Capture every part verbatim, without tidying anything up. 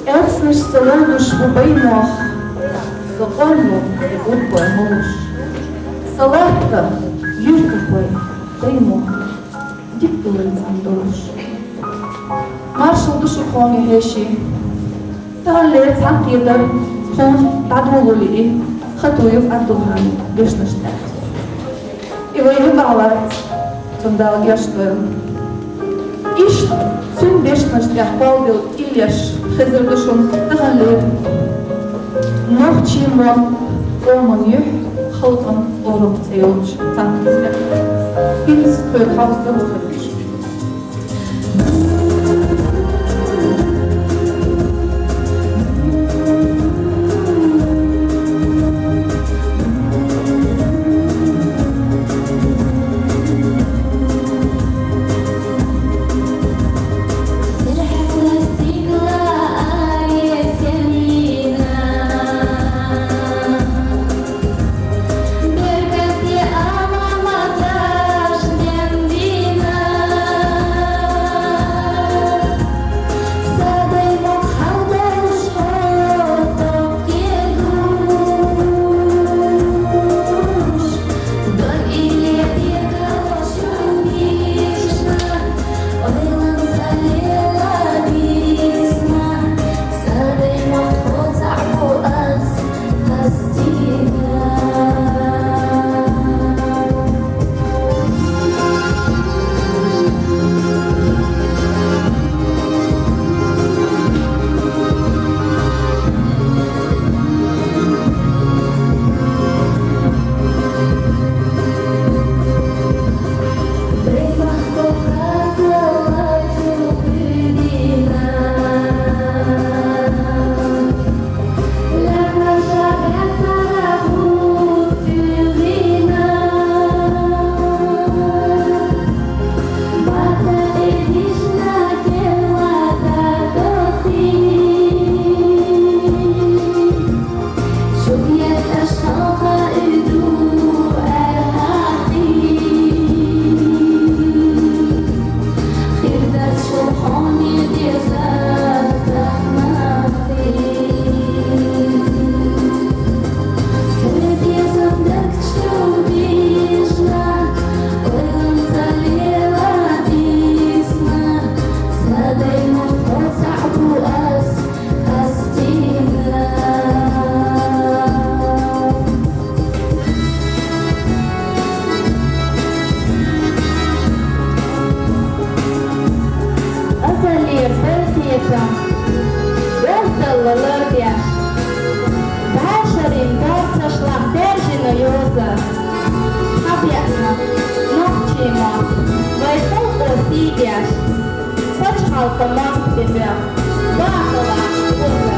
Эрсанаш ца ловзаш ву бай мох, са къомо е гурбой молуш. Са латта юьртахой бай мох, дика дале цӀена долуш. Маршалла ду шуьга, хьоме хьеший. Таханлера цхьаьнакхетар тхуна дӀадолалуш и Хатуев Ӏабдулхьан дешнаш тӀехь. И вай юкъахь лаьцна, цунна Дала гечдойла. Иштта цуьнан дешнаш тӀехь кхолладелла иллеш хезар ду шуна таханлера «Нохчийн мотт, къоман юьхь, халкъан орам» цӀе йолчу цхьаьнакхетарехь. ХӀинца тхоьга хьовса ду хӀара. Азаллера бай кхетам, оьздангалла лардеш, бӀешерийн доцашлахь даьржина йоза, хьабеана нохчийн мотт, вай халкъо сий деш, пачхьалкхан мотт бен бехк, бахалахь оза.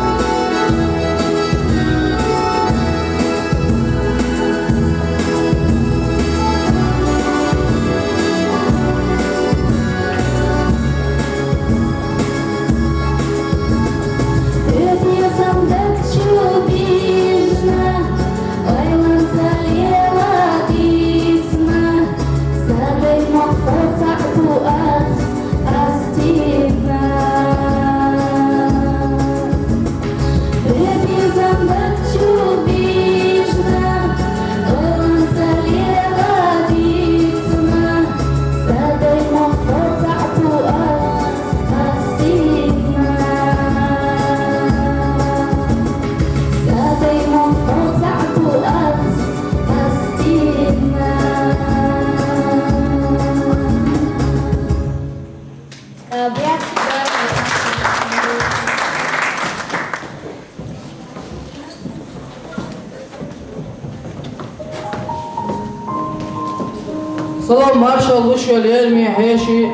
Салам, маршалла ду шуьга, лераме хьеший,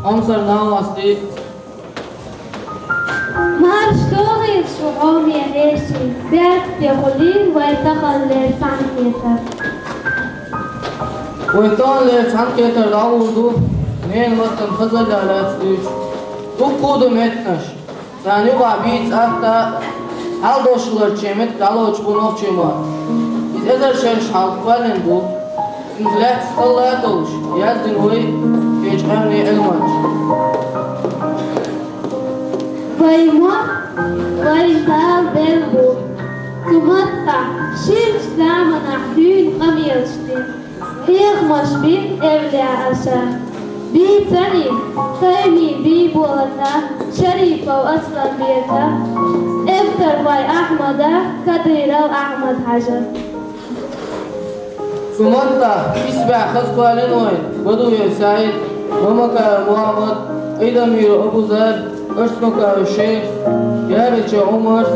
хьомсара нанас дий. Марша догӀийла шу, хьоме хьеший, беркате хуьлийла вай таханлера цхьаьнакхетар. Вай таханлера цхьаьнакхетар дӀалур ду ненан маттана хазалле лаьцна дуьйцуш. Дуккха а ду меттанаш. Царна юкъахь бийца атта, хьалдолуш хиларчийн меттиг дӀалоцуш бу нохчийн мотт. Иза эзар шераш хьалха кхоьллина бу. Цуьнах лаьцна талла а толлуш, яздина вай кхечу къаьмнийн Ӏилманча. Вай мотт Вайн Дала белла бу. Цу маттахь ширачу заманахь дуьйна къамелаш дина, хьехамаш бина эвлаяаша. Бийцаний, Тайми Бийболата, Шарипов Асланбека, Эвтархой Ахьмада, Кадыров Ахьмад-Хьаьжа. Цу маттахь исбаьхьа хаза кхоьллина вайн Бадуев СаӀид, Мамакаев Мухьаммад, Айдамиров Абузар, Арсмакаев Шейх, Яричев Ӏумарс,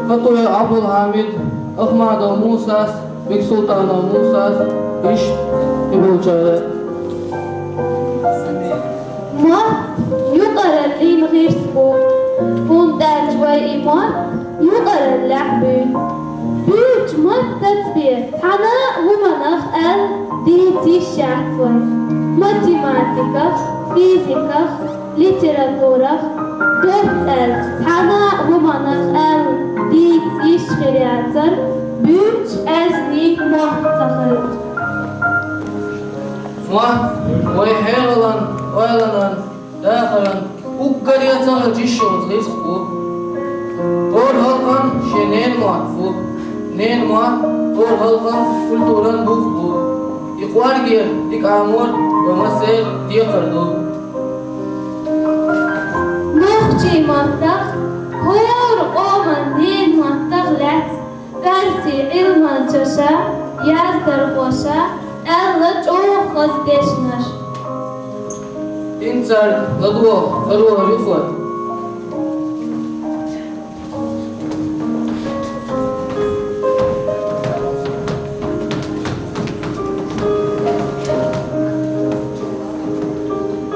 Хатуев Ӏабдулхьамид, Ахмадов Мусас, Бексултанов Мусас, иштта кхиболчара. Мотт юкъараллин гӀирс бу, хӀунда аьлча вай и мотт юкъараллехь буьйцу. Буьйцучу маттаца бен цхьана а хӀуманах аьлла дийца йиш яц вайн: математиках, физиках, литературах, доцца аьлча, цхьана а хӀуманах аьлла дийца йиш хир яцара, буьйцучу аьзнийн мотт ца хилча. Мотт вай хьекъалан, ойланан, дахаран уггаре а ца хилча йиш йолчу гӀирс бу. ХӀора халкъан шен ненан мотт бу. Ненан мотт хӀора халкъан культуран бух бу. И кӀоргера дика Ӏамор вайн массеран декхар ду. Нохчийн маттах, хӀора къоман ненан маттах лаьцна Персин Ӏилманчаша, яздархоша аьлла чӀогӀа хаза дешнаш. ХӀинца цаьрга ладогӀа карор ю хӀара.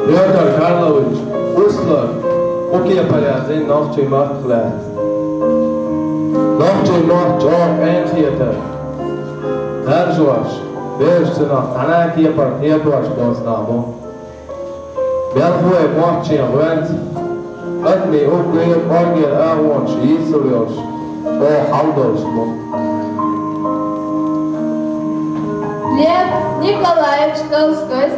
Пётр Карлович Услар кху кепара яздина нохчийн маттах лаьцна. Нохчийн мотт чӀогӀа къена хетар. Даржош, бераш цунах цхьана а кепара кхетош боцу нах бу. Белхалой мотт шен гӀоьнца, адамийн уггаре а кӀоргера агӀонаш йийцалур йолуш, чӀогӀа хьал долуш бу. Лев Николаевич Толстойс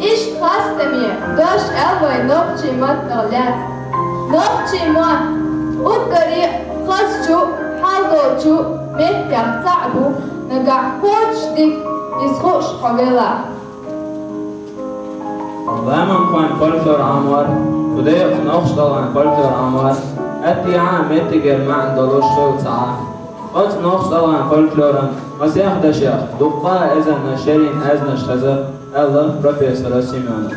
иштта хастаме дош аьлла вайн нохчийн маттах лаьцна. Нохчийн мотт уггаре а хазачу, хьал долчу меттех цхьаъ бу, нагахь кхочуш дика иза хууш хьо велахь. Ламанхойн фольклор Ӏамор, кху декъаза нохчийн-гӀалгӀайн фольклор Ӏамор, атта а меттигера маьӀна долуш хилла ца Ӏа. Оцу нохчийн-гӀалгӀайн фольклоран масех дашех дуккха а эзарнаш шерийн аьзнаш хеза, аьлла профессора Семёновс.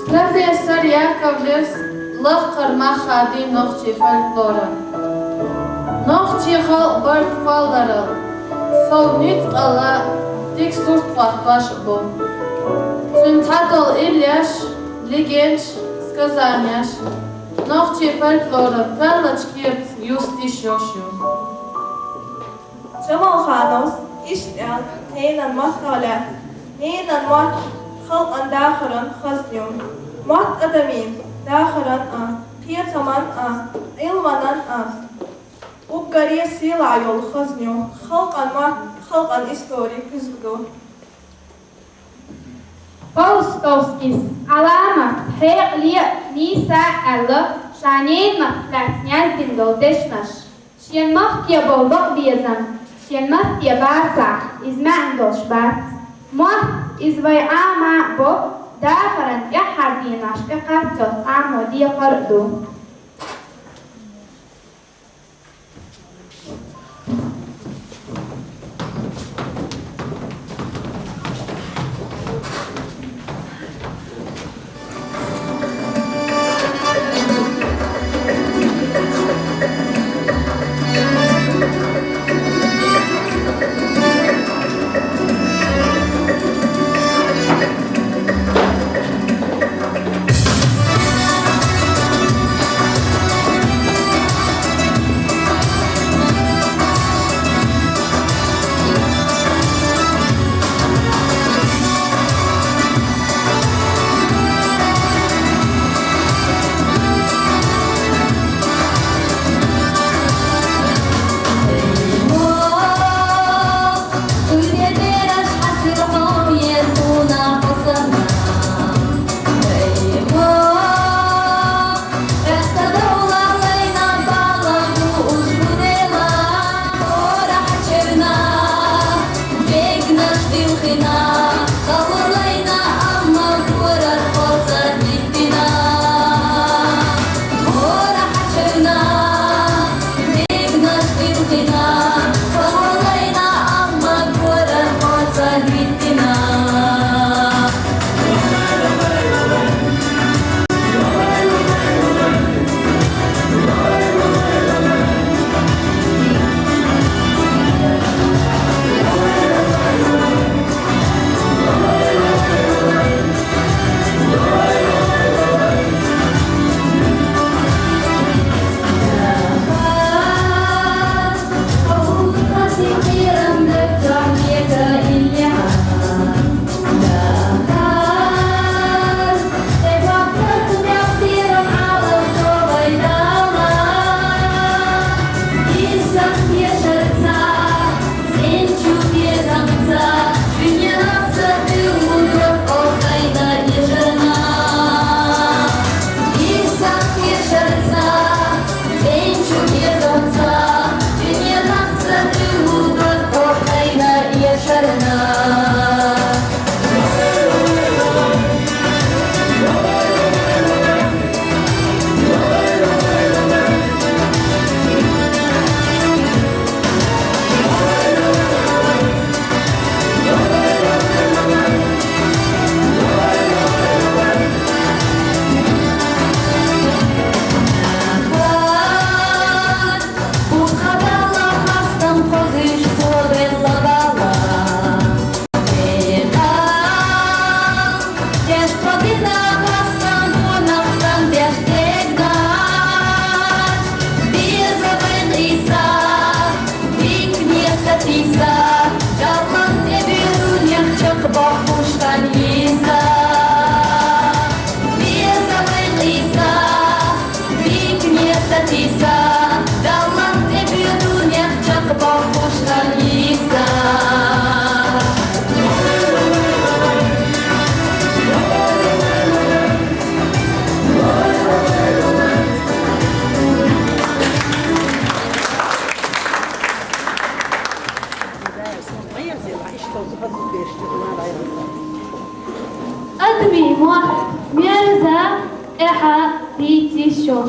Профессор Яковлевс лакхара мах хадийна нохчийн фольклоран. Нохчийн халкъ барт кхолларал, сов ницкъала дика сурт хӀоттош а бу. Цуьнан цхьадолу иллеш, легендаш, сказанеш нохчийн фольклоран таллачу кепаца юста йиш йолуш ю. Чамалхановс иштта аьлла ненан маттах лаьцна: ненан мотт халкъан дахаран хазна ю. Мотт адамийн дахаран а, кхетаман а, Ӏилманан а уггаре а сийлахь йолу хазна ю. Халкъан мотт халкъан истори куьзга ду. Паустовскис Ӏаламат хьекъале а, нийса а аьлла, ша ненан маттах лаьцна яздина долу дешнаш. Шен махке болу бакъбезам, шен матте бацахь, иза маьӀна долуш бац. Мотт, иза вай Ӏама а бо, дахаран тӀаьххьара денош тӀекхаччалц Ӏамо декхар а ду.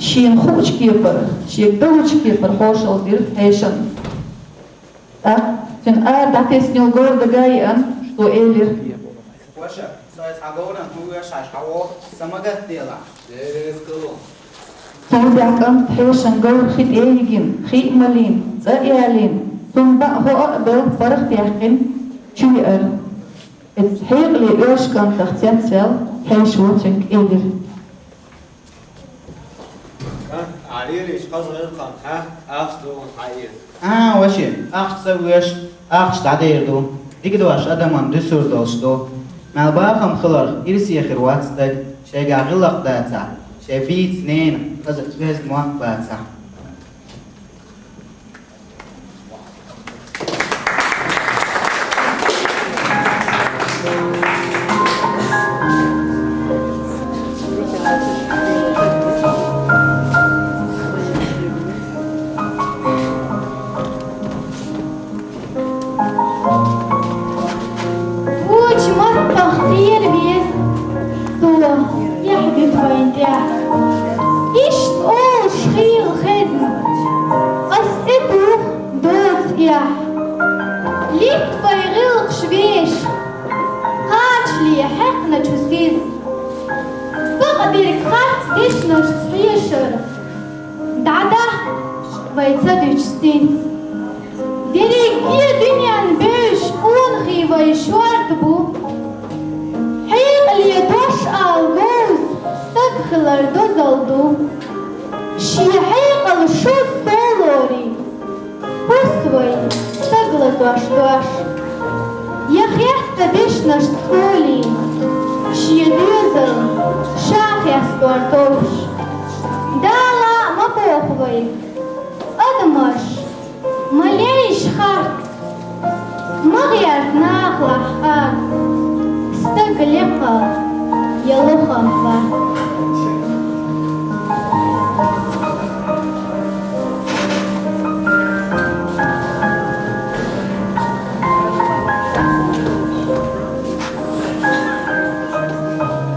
шена хуучу кепара, шега далучу кепара хьошалла дира хьешана. ТӀаккха цуьнан ара дӀатесна йолу говр дага а еана, что элира: «Ваша, со иза хьан говрана хӀун веш хьажа хьан вогӀу, са ма гатделахь». Цул тӀаьхьа кӀанта хьешан говр хи тӀе а йигина, хи а малийна, цӀа а ялийна, цунна баа хӀоа а белла, паргӀат яьккхина, чу еара. Иза хьекъале оьшучу кӀантах цецваьлла, хьешо цуьнга элира: «КӀант, ахь лелийча хаза гӀиллакхана хьа ахча догӀун хьаэца». «А, ваше, ахча ца веш, ахча дӀадер ду. Дика дош адаман дуьсур долуш ду. Мел бахам хиларх, ирсе хир вац стаг, шайгахь гӀиллакх дацахь, шайн бийца ненах хаза оьзда мотт бацахь». Вочу маттах кхера веза, цо эхь дуьту вайн тӀехь. Иштта олуш хийла хезна: «Ас тӀе туху доцу эхь. Литта вай гӀиллакхаш веш, кхачале хьаькхначу сиз. Бакъдерг харц дешнашца хьешар дӀадахьа вай ца дуьтуш сиз. Дерриге дуьненна бевзаш къонахий вай шорта бу. Хьекъале дош ала говза стаг хилар дозалла ду. Шен хьекъал шозза толорий, пус вай стаг лазош дош. Я хетта дешнашца къолийна, шен доьзал ша хестор товш. Дала а ма боху вайга: адамаш, ма лейша харц, ма гӀерта нахалахь хар, стаг лекха я лохам вац».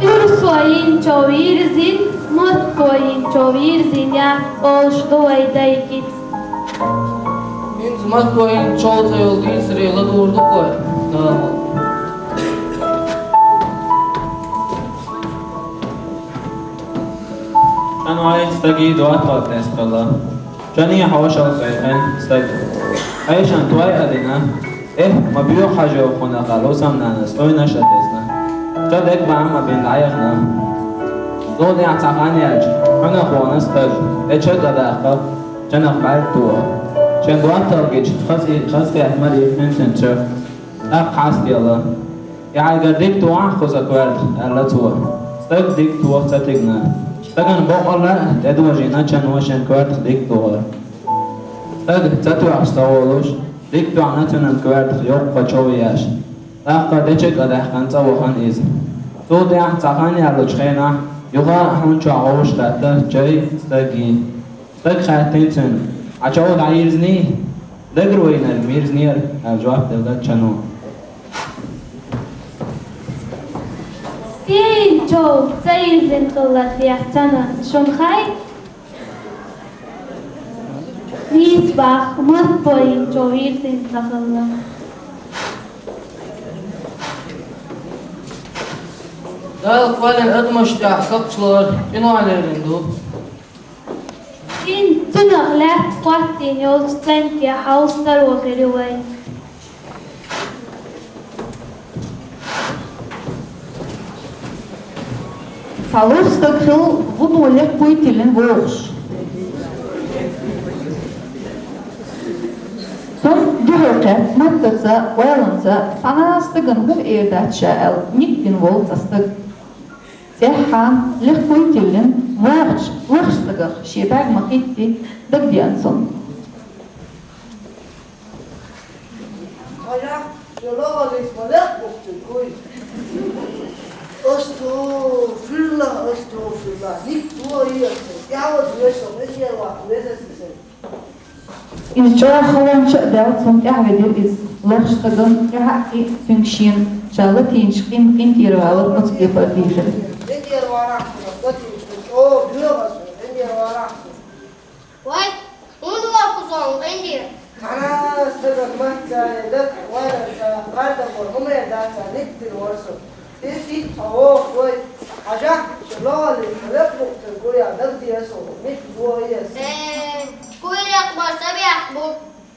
Урсо йинчу вирзина, матто йинчу вирзина яц олуш ду вай дайкица. ХӀинца матто йинчу цӀе йолу дийцаре ладугӀур ду-кх вай, Дала мукъ лахь. Сан вай стаге доттагӀа тесна хилла. Чане хьошалгӀа кхайкхина стаг. Хьешан той а дина, эхь, ма боьха хьажо хьуна аьлла, хӀусамнанас къуьйнаш а тесна. Ша дерг бан ма бина дӀаяхана. Цул тӀаьхьа цхьа хан яьлча, хьуьнах вахана стаг, тӀе чаг а даьккха, чанах бӀаьрг тоха. Шен доттагӀа гича, хаза, хазахетта мара йихкина цуьнан ча. ТӀаккха хьаста елла. И хьайгара дика тохахь кхуза коьртах, аьлла цо. Стаг дика тоха ца тигна. Стагана боккъалла а тӀедожийна чано шен коьртах дика тохар. Стаг ца тоьхча ца волуш, дика тоьхна цуьнан коьртах йоккха чов еш. ТӀаккха тӀе чаг а даьккхина цӀа вахана иза. Цул тӀаьхьа цхьа хан яьллачу хенахь, Юха хьуна чохь гӀовш хатта чай стаг йий. Стаг хаьттина цуьнга: «Хьан чов дӀаирзиний?» «Дагар вайнарг мирзинера», аьлла жоп делла Чано. Стен чов ца ирзина хилла техьа Чанон, шуна хаьий? Нийса боху, матто йина чов ирзина ца хилла. Дала кхоьллина адамаш тӀехь сакхт лар къинойн лерина ду. Цуьнах лаьцна хӀоттийна йолчу цӀенге хьовсур ву хир ю вай. Цхьа лорхӀ стаг хилла вуно лекхуй тиллина вогӀуш. Цунна дуьхьал кхетта маттаца, ойланца, цхьана а стагана хӀума эр дац ша аьлла, ницкъ дина волу цхьа стаг. ЦӀеххьана лекхуй тиллина вогӀучу лорхӀ стагах шен бӀаьрг ма хӀитти дагадеана цунна. Хьажахь, шен логӀаллица ма лекха бухтург вуй. Астагфируллах, астагфируллах. Ник дуо иэс, тӀаьхьа ваза вешал, веза ваха, веза сисай. Иза чӀогӀа халонча а даьлла, цунна тӀаьхьаведира иза. ЛорхӀачу стагана тӀаьхьа а кхин а цуьнга шена ша латийначу къин-, къинтӀера валар оцу кепара дийхира. КъинтӀера валахь суна, латийначу къин-, чӀогӀа доьху аса, къинтӀера валахь суна. Вай, хӀунда воху сон къинтӀера? Хьан стагана маттаца, дакъа валарца, къардамор хӀума эр даца, ницкъ дина вара со. Иза хӀинца хьо воху вай, хьажахь, шен логӀаллица лекха бухтург вуй, дагадеана со, ницкъ дуо иэс. Э, кхуй лекха бара са бехк бу.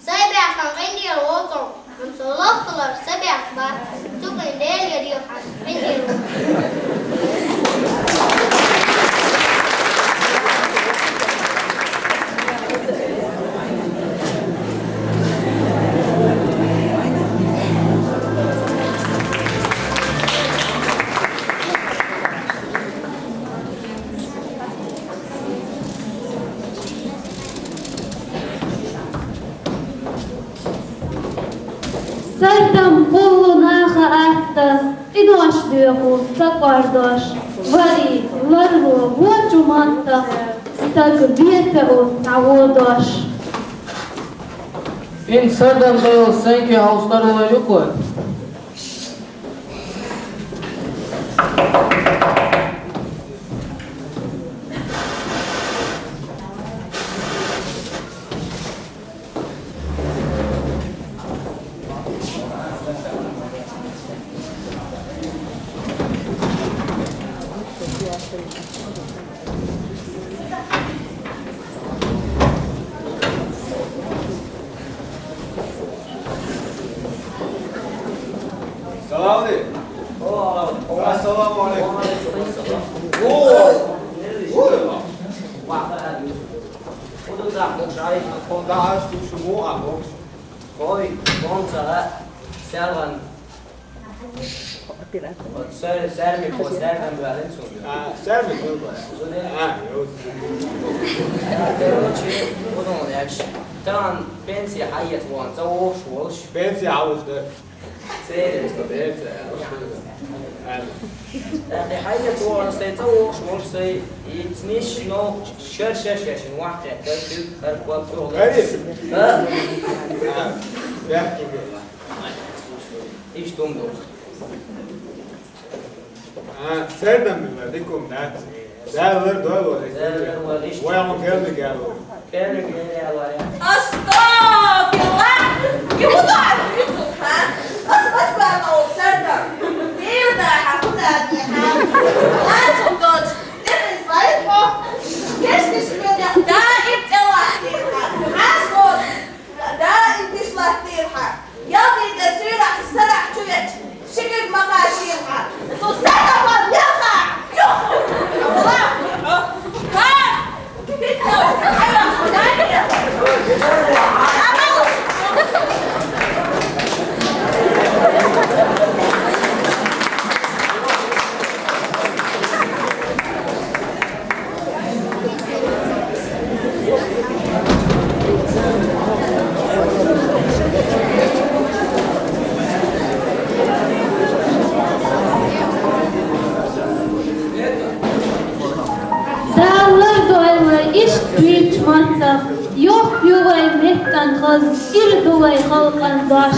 Сайн бехкан къинтӀера волу цо, амма со лоххалара са бехк бац. Цу къин Делера дехьа къинтӀера ву. Сардам кхуллу наха атта, къинош доьху ца кӀордош, варий, ларло вочу маттах стаг вета у цхьа водош. ХӀинца сардам ца йолу стенге хьовсур ву вай юкъа. Салам алейкум. Ассаламу алейкум. О! О! Кхунда аш ду шу мо а бокс. Хой, бонца, сялган. Сэр, сэр ми по, сэр ган вален су. А, сэр ми по. А, йо. Короче, вот он, я ж. Там пенсия хайет вон, за ош волш. Пенсия ауш да. Церен. Церен. ТӀаккха хьайца вахана сай, цӀа вогӀуш волуш сай, и цниш, но шер-шер шершина вахкхетта, цуьнга хӀара ког чӀогӀа лаьцна. Гариф. А? А, бехк ду. Иштта хӀума ду. А, сердан мила дикум дац. Дала лар дойла вай. Дала лар дойла. Вай хьуна кхел ма гало. Кхел ма гало. Астагфируллах! Юхудар юцу, ха? Ас, ас, ас, ас, сердан. Дир да, ха, худа, ха. Ас, ас, ас. Дир, ис, вай, хо. Кеш, кеш, кеш, да, иб, тела, ха. Ас, ас. Даим тишлахь тӀера хьан. Ялхийга суьйрахь, сарахь чу веч. Шигиг ма кхачийла хьан. Цу сарахьан ялха. Юху! Аллах! Ха! Аз ир ду вай халкъан дош,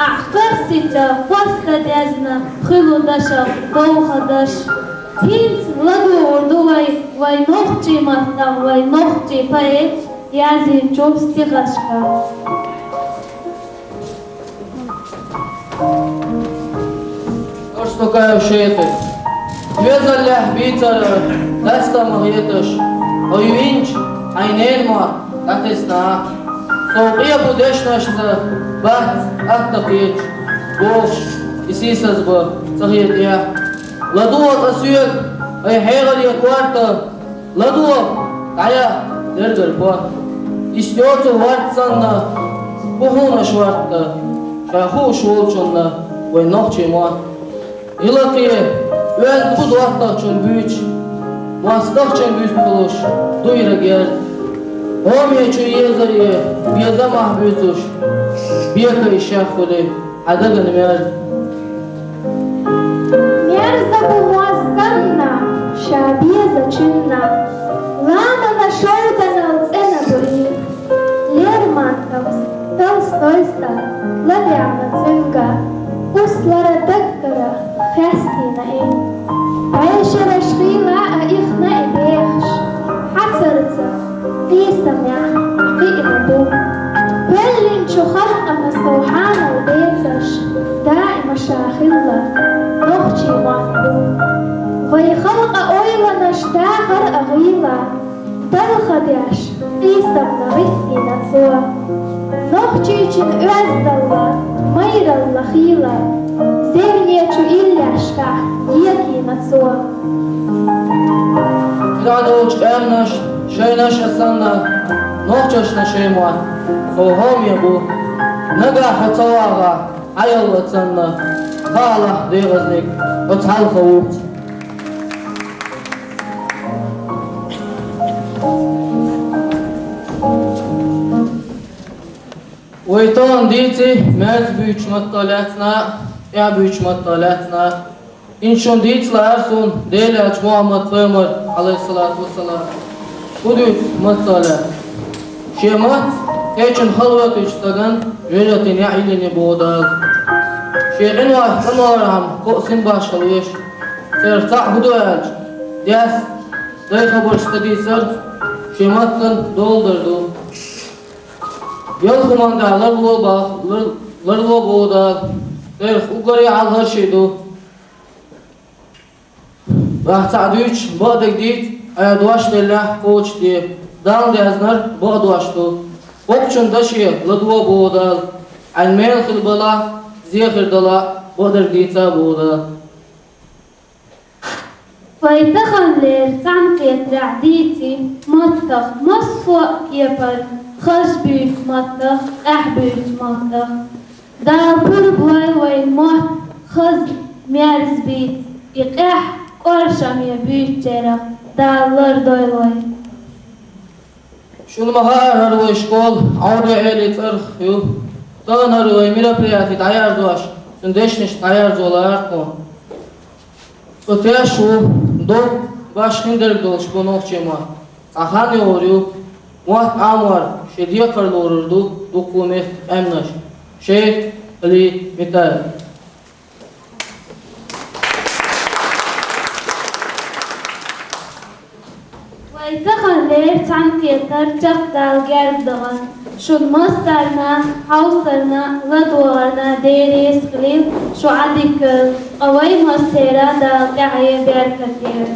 ахь карсича, хӀоста дезна, хуьлу дашах, бовха даш. ХӀинца ладугӀур ду вай, вай нохчий маттах, вай нохчий поэт язйинчу стихашка. Арстукаев Шейхи. Везаллехь бийцара дастам хеташ, хьо винчу хьайн ненан мотт дӀатесна. Со къе бу дешнашца бац атта кхеташ, бохуш, и сийсаз бан ца хетахь. ЛадугӀа ткъа соьга, хьайн хьегӀаре корта, ладогӀа, дӀаяхьа лергара пот. Иштта йоцу хӀорд санна, бу хьуна шортта, ша хууш волчунна вайн нохчий мотт. Гьилакхе, оьзда бу доттагӀчун буьйцуш, мостагӀчун буьйцуш хуьлуш, дуйра герз. Хьоме чу езаре, безамах буьйцуш, бекай шех хуьли, хьан дагана мерза. Мерза бу моз санна, ша безачунна, ламанан шовданал цӀена буьйцу. Лермонтовс, Толстойс а лаваьлла цуьнга, услара даггара хестийна и. Пхьешараш хилла а ихна и бехаш, хьацарца къийсамехь кхиъна бу. Кхоьллинчу халкъана сов хьанал бецаш, даима ша хилла нохчий мотт бу. Вай халкъан ойланаш дахар а гӀийла, далха деш, къийсамна гӀиттийна цо. Нохчийчун оьздалла, майралла хийла, зевне чу иллешкахь екийна цо. КхидӀа долчу къаьмнаш шайнаш а санна, нохчашна шайн мотт, сов хьоме бу. Нагахь хьо ца вагӀахь, хьан ялла а санна, хаалахь дегӀазниг, хьо цхьалха ву. Вай тахана дийци мерза буьйцучу маттах лаьцна а, тӀаьхьа буьйцучу маттах лаьцна а. ХӀинца шуна дийца лаьара суна Делан элча Мухьаммад-пайхамар, Ӏалайхиссалату вассалам, хӀун дуьйцу маттах лаьцна. Шен матца кхечун халаватуьйсучу стагана жоьжахатин яа йиллина боху Дала. Шен къинойх цӀанвархьама кхо а син башхалла веш, церах цхьаъ хӀун ду аьлча, дас, дай хабарш ца дийцар шен маттана доладар ду. Ялхаманга ларло бах-, лар-, ларло боху Дала, церах уггаре а хьалхарший ду. Ахь цхьаъ дуьйцуш, бакъдерг дийца, айхьа дош деллехь кхочушде, Далла даьзнар бакъдош ду. Воккхачун даше ладогӀа боху Дала, хьайн мел хила балахь, зен хир далахь, бакъдерг дийца а боху Дала. Вай таханлера цхьаьнакхетарехь дийци маттах массо а кепара, хаза буьйцу маттах, къаьхьа буьйцу маттах. Дала пурба лойла вайн мотт хаза, мерза бийца, и къаьхьа, къоршаме буьйцучарах Дала лардойла вай. Шуна ма хаьара, хӀара вай школа Ӏовдал-Ӏелин цӀарах ю. Тахана хӀара вай мероприяти дӀаярзош, цуьнан дешнаш дӀаярзо лаьара тхо. Цо теш ву, дог башха хиндерг долуш бу нохчийн мотт. Цхьа хан йогӀур ю, мотт Ӏамор шен декхар лорур ду дуккха а мехкан къаьмнаш. Шейх Али Митаев. Вай таханлера цхьаьнакхетар чекхдала герга дахана. Шуна массарна, хьовсарна, ладогӀарна Дела реза хуьлийла, шу Ӏадика йойла, ткъа вай массеран Дала тӀаьхье беркате йойла.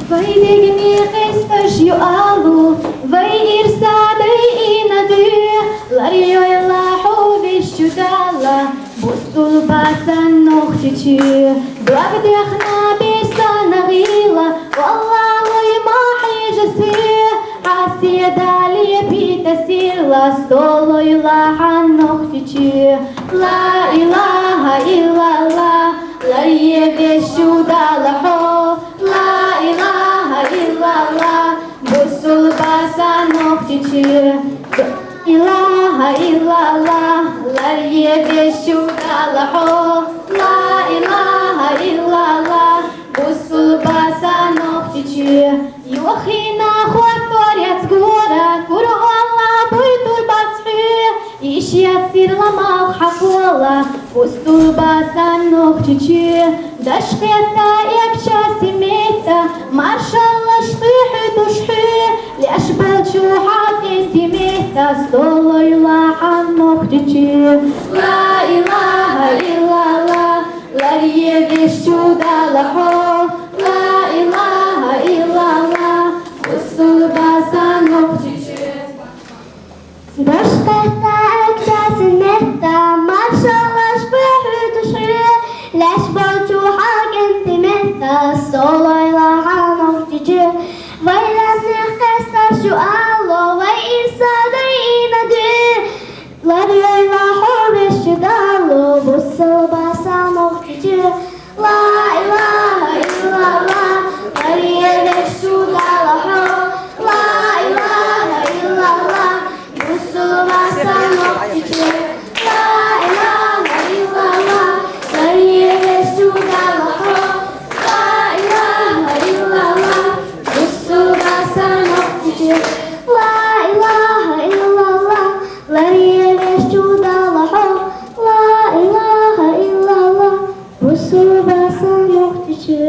Вай дегнийн къесташ ю алу, вай ирс дӀадайина дуьйна, лар йойла хьо везачу Дала, бусулба санна Нохчийчоь, дог дехна бер санна гӀийла, валлахӀи, ма хьежа соь, Хьан седа лепийта сирла, со лойла хьан Нохчийчоь. Ла илаха иллаллах. Ларъе вещи Далла хьо, ла илаха иллаллах, бусулба санокъ чичи. Ла илаха иллаллах, ларъе вещи Далла хьо, ла илаха иллаллах, бусулба санокъ чичи. Юхина хуртор яц гура, Къуръанла буй турбац хьуй, иш яцирла мал хьакъула, бусулба санокъ чичи. Дашкъетта экшаси метта, маршаллаш хьуй хьуй туш хьуй, леш балчу хьакъин ти метта, солойла хьанокъ чичи. Ла илаха иллаллах, ларъе вещи Далла хьо, ла илаха иллаллах, бусулба санокъ чичи. Дашкъетта экшаси метта, маршаллаш хьуй хьуй туш хьуй, леш балчу хьакъин ти метта, солойла хьанокъ чичи. Вай лемни къестар жуало, вай ирсадай инади. Ларъе ла хьо вещи Далла, бусулба санокъ чичи. Ла илаха иллаллах, ларъе вещи Далла хьо, ла илаха иллаллах, бусулба санокъ чичи. Ла илаха иллаллах, ларъе вещи Далла хьо, ла илаха иллаллах, бусулба санокъ чичи. Ла илаха иллаллах, ларъе вещи Далла хьо, ла илаха иллаллах, бусулба санокъ чичи.